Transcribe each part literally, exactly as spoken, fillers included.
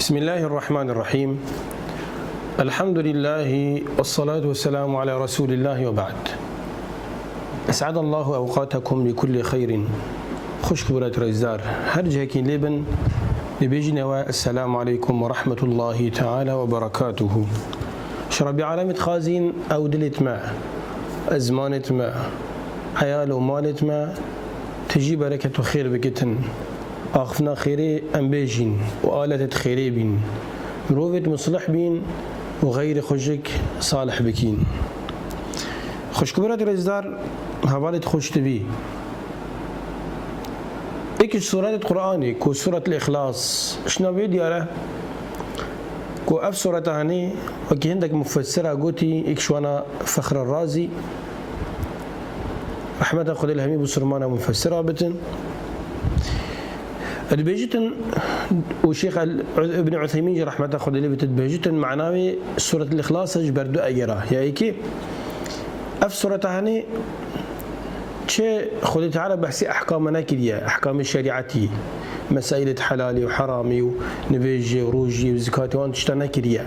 بسم الله الرحمن الرحيم. الحمد لله والصلاة والسلام على رسول الله وبعد. أسعد الله أوقاتكم بكل خير. Xwişk û birayet rêzdar, her cihekî lê bin, dibêjine we, Esselamu aleykum ve rahmetullahi teala ve berekatuhu. Ji Rabbî Alemî dixwazîn ew dilêt me, ezmanêt me, eyal û malêt me tijî bereket û xêr bigitin. Axiftina xêrê em bêjîn û aletêt xêrê bîn. Mirovêt muslih bîn û xeyrê xwe jik salih bikîn. Xwişk û birayet rêzdar, hevalêt xweştivî. Êk ji suretêt Qur'anê ku Suretul Îxlas, ji navê diyar e ku ev sureta henê, wekî hindek mufessira gotî, êk ji wana Fexre Razî, rehmeta Xwedê li hemî bisurmana mufessira bitin. Dibêjitin, û Şêx El-, Ibn Utheymîn jî rehmeta Xwedê lê bit, dibêjitin, mana wê Suretul Îxlas e ji ber du egera. Ya êkê, ev sureta henê çi Xwedê Teala behsê ehkama nekiriye, ehkamê şerîetî, mesaîlêt helalî û heramî û nivêjê û rojî û zikatê wan tişta nekiriye.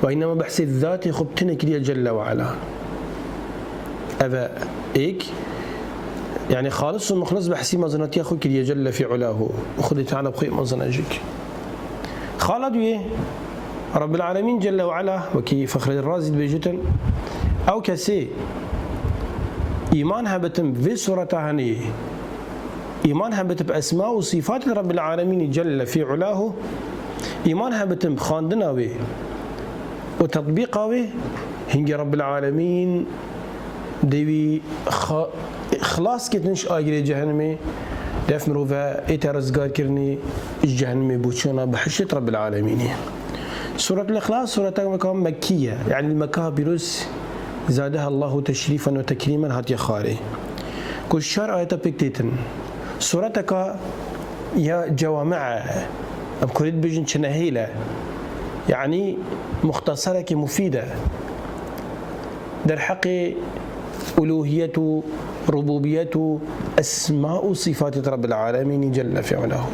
Ve înema behsê zatê xwe bi tune kiriye Celle ve Ala. Ev e êk, yanî xalis û muxlis behsî mezinatiya xwe kiriye Celle fî Ulahu. Û Xwedê Teala bi xwe mezin e jik. Xala duyê, Rabbil Alemîn Celle ve Ala, wekî Fexre Razî dibêjitin, ew kesê îman hebitin vê sureta henê, îman hebit bi esma û sîfatê Rabbil Alemînî Celle fî Ulahu, îman hebit bi xwendina wê û tetbîqa wê, hingê Rabbil Alemîn dê wî xa-, xilas ketin ji agirê cehenimê, def mirove ête rizgar kirinî ji cehenimê bo çûna behiştêt Rabbil Alemînê. Suretul Îxlas, sureta weka Mekkî ye, yanî li Mekka pîroz, zadeha Allahu teşrîfen ve tekrîmen, hatiye xwarê. Ku şar ayeta pêk têtin. Sureteka ya cewame e. Em kurê dibêjin çinehêl e. Yanî muxteserekî mufîd e. Derheqê uluhiyet û rububiyet û esma û sifatê Rabbil Alemînî Celle fî Ulahu.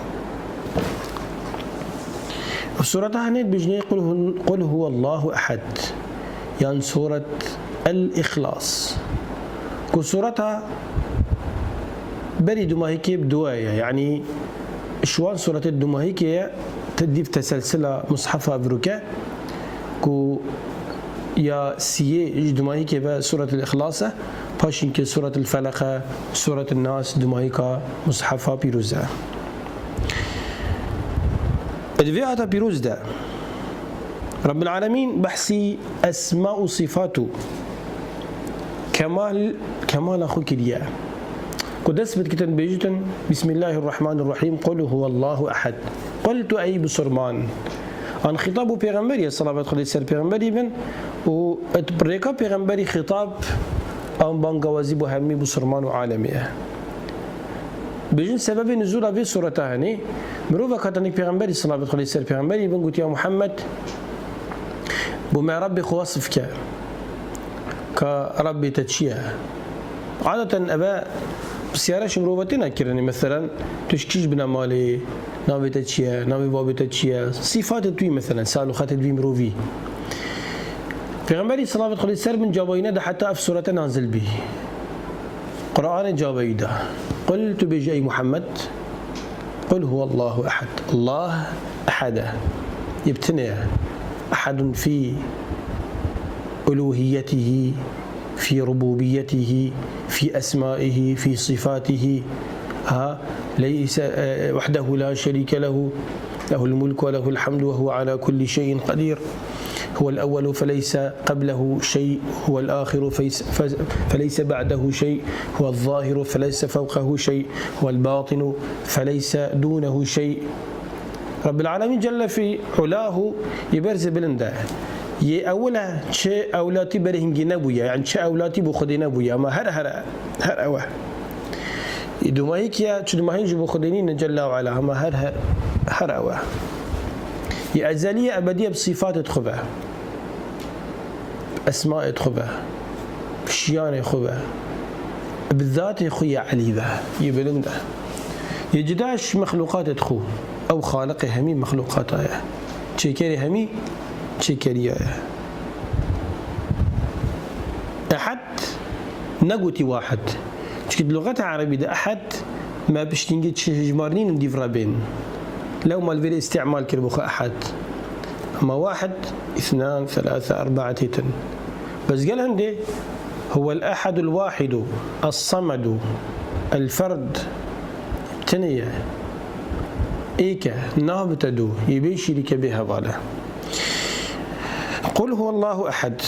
Sureta henê dibêjinê Qul hu-, Qul huwallahu ehad. Yan Suret El-Îxlas. Ku sureta berî dumahîkê bi dua ye. Yanî ji wan suretê dumahîkê ye, te dîv teselsila mushefa viroke. Ku ya siyê ji dumahîkê ve Suretul Îxlas e. Paşînkê Suretul Felaq e, Suretul Nas dumahîka mushefa pîroz e. Di vê ayeta pîroz de Rabbil Alemîn behsî esma û sifat û kemal, kemala xwe kiriye. Ku dest bi dikitin bêjitin, Bismillahirrahmanirrahîm, Qul huwallahu ehad. Qul tu ey bisurman. An xîtab û pêxemberî ye, selavat Xwedê ser pêxemberî bin, û rêka pêxemberî xîtab an bangawazî bo hemî bisurman û alemê ye. Bêjin sebebê nuzûla vê sureta henê, mirovek hate nik pêxemberî, selavat Xwedê ser pêxemberî bin, gotiya Muhammed, bo me Rabbê xwe wesif ke, ka Rabbê te çi ye? Adeten eve pisyara ji mirove têne kirinê, meselen, tu ji kîj bine malê, navê te çi ye, navê babê te çi ye, sîfatê tu yî, meselen, sal û xetê tu yî mirovî. Pêxemberî, selavat Xwedê ser bin, cavayî neda heta ev surete nazil bî. Qur'anê cavayî da. Qul, tu bêje ey Muhammed, Qul huwallahu ehad. Allah ehad e. Yê bi tinê ye. Ehadun fî uluhiyetihi, fî rububiyetihi, fî esmaihi, fî sifatihi. Ha, leyse, e, wahdehu la şerîke lehu, lehul mulku ve lehul hamdu ve huve ala kulli şeyin qedîr. Huvel evvelu feleyse qeblehu şey, huvel ahiru feyse-, fe-, feleyse ba'dehu şey, huvel zahiru feleyse fewqehu şey, huvel batinu feleyse dûnehu şey. Rabbil Alemîn Celle fî Ulahu yê berzê bilind e. Yê ewil e, çi ewlatî berê hingî nebûye, yanî çi ewlatî bo Xwedê nebûye, ama her, her, her ew e. Yê dumahîkî ye, çi dumahîk jî bo Xwedê nîne Celle ve Ala, ama her, her, her ew e. Yê ezelî ye, ebedî ye, bi sîfatêt xwe ve, esmaêt xwe ve, bi şiyanê xwe ve, bi zatê xwe yê elî ve, yê bilind e. Yê cida ji mexlûqatêt xwe. Ew Xaliqê hemî mexlûqata ye. Çêkerê hemî çêkeriya ye. Ehad negotî wahid. Çunke di luxeta erebî de ehad me piştîngî çi hejmar nînin dîv re bên. Lew me li vêrê îstîmal kir bixwe ehad. Ema wahid, îthnan, thelâthe, erbaa têtin. Bes gel hindê, huwel ehadul wahidu, es-samedu, el-ferd, tenê ye. Êk e, nabite du, yê bê şîrîke bê heval e. Qul huwallahu ehad.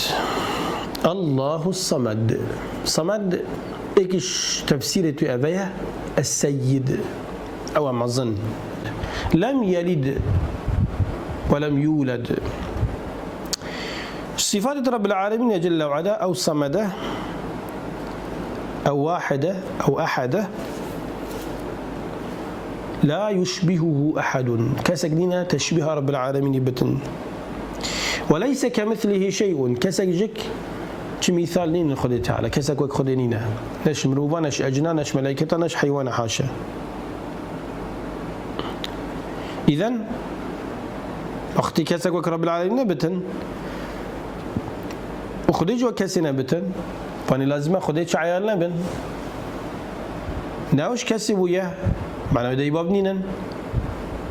Allahu samed. Samed, êk ji tefsîrê tu eve ye, es-seyyid. Ew e mezin. Lem yelid ve lem yuled. Sifatê Rabbil Alemîn e Celle ve Ala, ew samede, ew wahide, ew ehede. La yuşbihuhu ehadun. Kesek nîne teşbîha Rabbil Alemînî bitin. Ve leyse kemithlihi şey'un. Kesek jik çi mîsal nînin Xwedê Teala. Kesek wek Xwedê nîne. Ne ji mirova, ne ji ecina, ne ji meleyketa, ne ji heywana, haşa. Îzen, wextî kesek wek Rabbil Alemîn nebitin, û Xwedê jî wek kesê nebitin, panî lazim e Xwedê çi eyal nebin. Ne ew ji kesê bûye, mana wê de îbab nînin.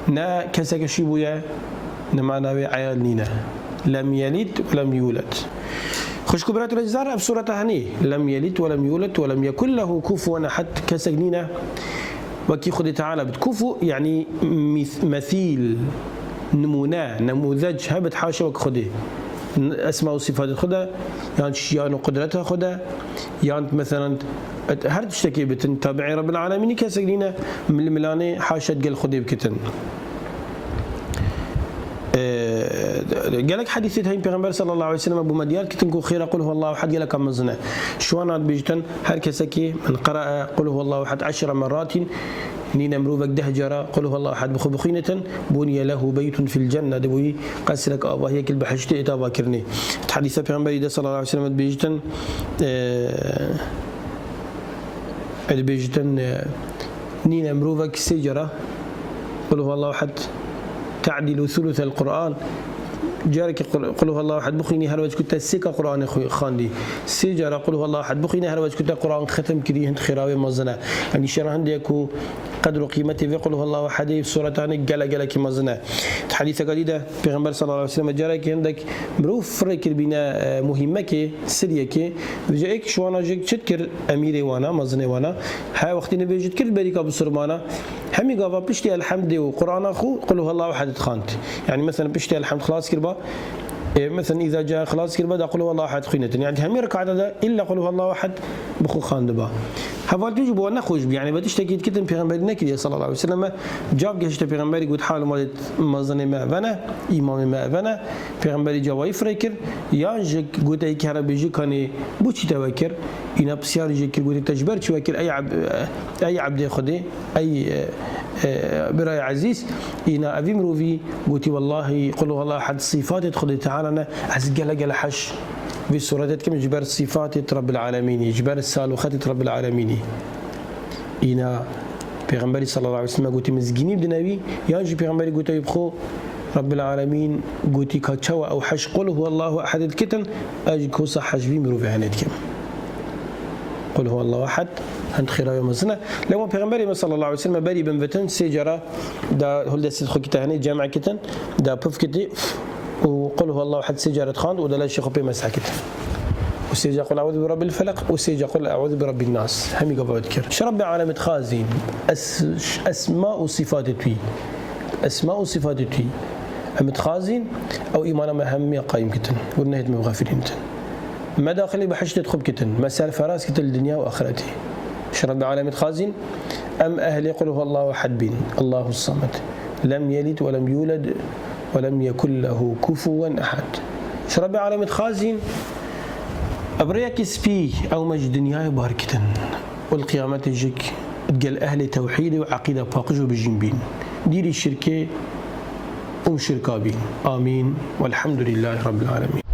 Ne keseke şî bûye, ne mana wê eyal nîne. Lem yelid ve lem yuled. Xwişk û birayet û lezar, ev sureta henî. Lem yelid ve lem yuled ve lem yekun lehu kufuwen ehad. Kesek nîne wekî Xwedê Teala bit. Kufu, yanî mîs-, mesîl, nimûne, nemûzec hebit, haşa wek Xwedê. N-, esma û sifatê Xwedê, yan şiyan û qudreta Xwedê, yan, meselan, et-, her tiştekê bitin, tabi'ê Rabbil Alemînî kesek nîne, mil-, milanê haşa digel Xwedê bikitin. Ee, gelek hedîsê heyî Pêxember sallallahu aleyhi ve sellem bû me diyar kitin ku xêra Qul huwallahu ehad geleka mezin e. Şiwana dibêjtin, her kesekî men qera'a Qul huwallahu ehad eşre merratin, nîne mirovek deh cara Qul huwallahu ehad bi xwe bixwînitin, buniye lehu beytun fil cenne, dibûyî qesrek avahiyek li behiştê êta vakirinê. Di hedîsa Pêxemberî de sallallahu aleyhi ve sellem dibêjtin, ee, Ê dibêjitin, e, nîne mirovek sê cara Qul huwallahu ehad te'dîlu thuluthel Qur'an. Carekî Qul, Qul huwallahu ehad bixwînî, her wek ku te sêka Qur'anê xwe xwendî. Sê cara Qul huwallahu ehad bixwînî, her wek ku te Qur'an xetim kirî, hind xêra wê mezin e. Yanî şêra hindê ku qedr û qîmetê vê Qul huwallahu ehadê, suretanê gele gelekî mezin e. Di hedîseka dî de Pêxember sallallahu aleyhi ve sellem carekî hindek mirov firê kir bîne, e, muhîmekê, siriyekê, vêca êk ji wana jî çi dikir, emîrê wana, mezinê wana, her wextî nivêj dikir berîka bisurmana, hemî gava piştî elhemdê û Qur'ana xwe Qul huwallahu ehad dixwend. Yanî, mesela, piştî elhemd xilas kirba, e, mesela, îza ca xilas kirba, da Qul huwallahu ehad xwînetin. Yanî, hemî rekata de îlla Qul huwallahu ehad bi xwe xandiba. Hevaltî jî bo nexweş bû. Yanî, ve tiştekî dikitin Pêxemberî nekiriye sallallahu aleyhi ve sellem. Cav gehişte Pêxemberî got, hal malê mezinê me vene, îmamê me vene. Pêxemberî cawayî firê kir, yan ji goteyî kere bêjî kanê, bo çi te we kir? Îna pisyarî jê kir, gotê te ji ber çi we kir, ey eb-, ey ebdê Xwedê, ey, e, e, birayê ezîz? Îna evî mirovî gotî, wellahî, Qul huwallahu ehad, sîfatê Xwedê Teala ne, ez gele gele heş vê sûretê dikim ji ber sîfatê Rabbil Alemînî, ji ber sal û xetê Rabbil Alemînî. Îna Pêxemberî sallallahu aleyhi ve sellem gotî, mizgînî bidine wî, yan jî Pêxemberî gote wî bi xwe, Rabbil Alemîn gotî ka çawa ew heş Qul huwallahu ehadê dikitin, ez jî kosa heş vî mirovê henê dikim. Qul huwallahu ehad, hind xêra wê mezin e. Lewma Pêxemberê me sallallahu aleyhi ve sellem berî bin vitin, sê cara da hildestê xwe kite henê, cem kitin, da pif kitî, û Qul huwallahu ehad sê cara dixwend û da leşê xwe pê meseh kit. Û sê ca Qul eûzu bi Rabbil Felaq û sê ca Qul eûzu bi Rabbin Nas. Hemî gava dikir. Ji Rabbê Alemê dixwazîn, es-, esma û sîfatê tu yî. Esma û sîfatê tu yî. Em dixwazîn, ew îmana me hemiya qayîm kitin. Û nehêt me bi xwe firîn bitin. Me daxilê behiştê xwe bikitin. Me serferaz kitin li dinya û axretê. Ji Rabbê Alemê dixwazîn, em ehlê Qul huwallahu ehad bîn. Allahu samed. Lem yelid ve lem yuled ve lem yekun lehu kufuwen ehad. Ji Rebê Alemê dixwazîn, ebreyekî spî ew me ji dinyayê bar kitin. Û li qiyametê jî gel ehlê tewhîdê û eqîda paqij û bijîn bîn. Dîrî şirkê û muşirka bîn. Amîn. Welhamdulîllahî Rebbil Alemîn.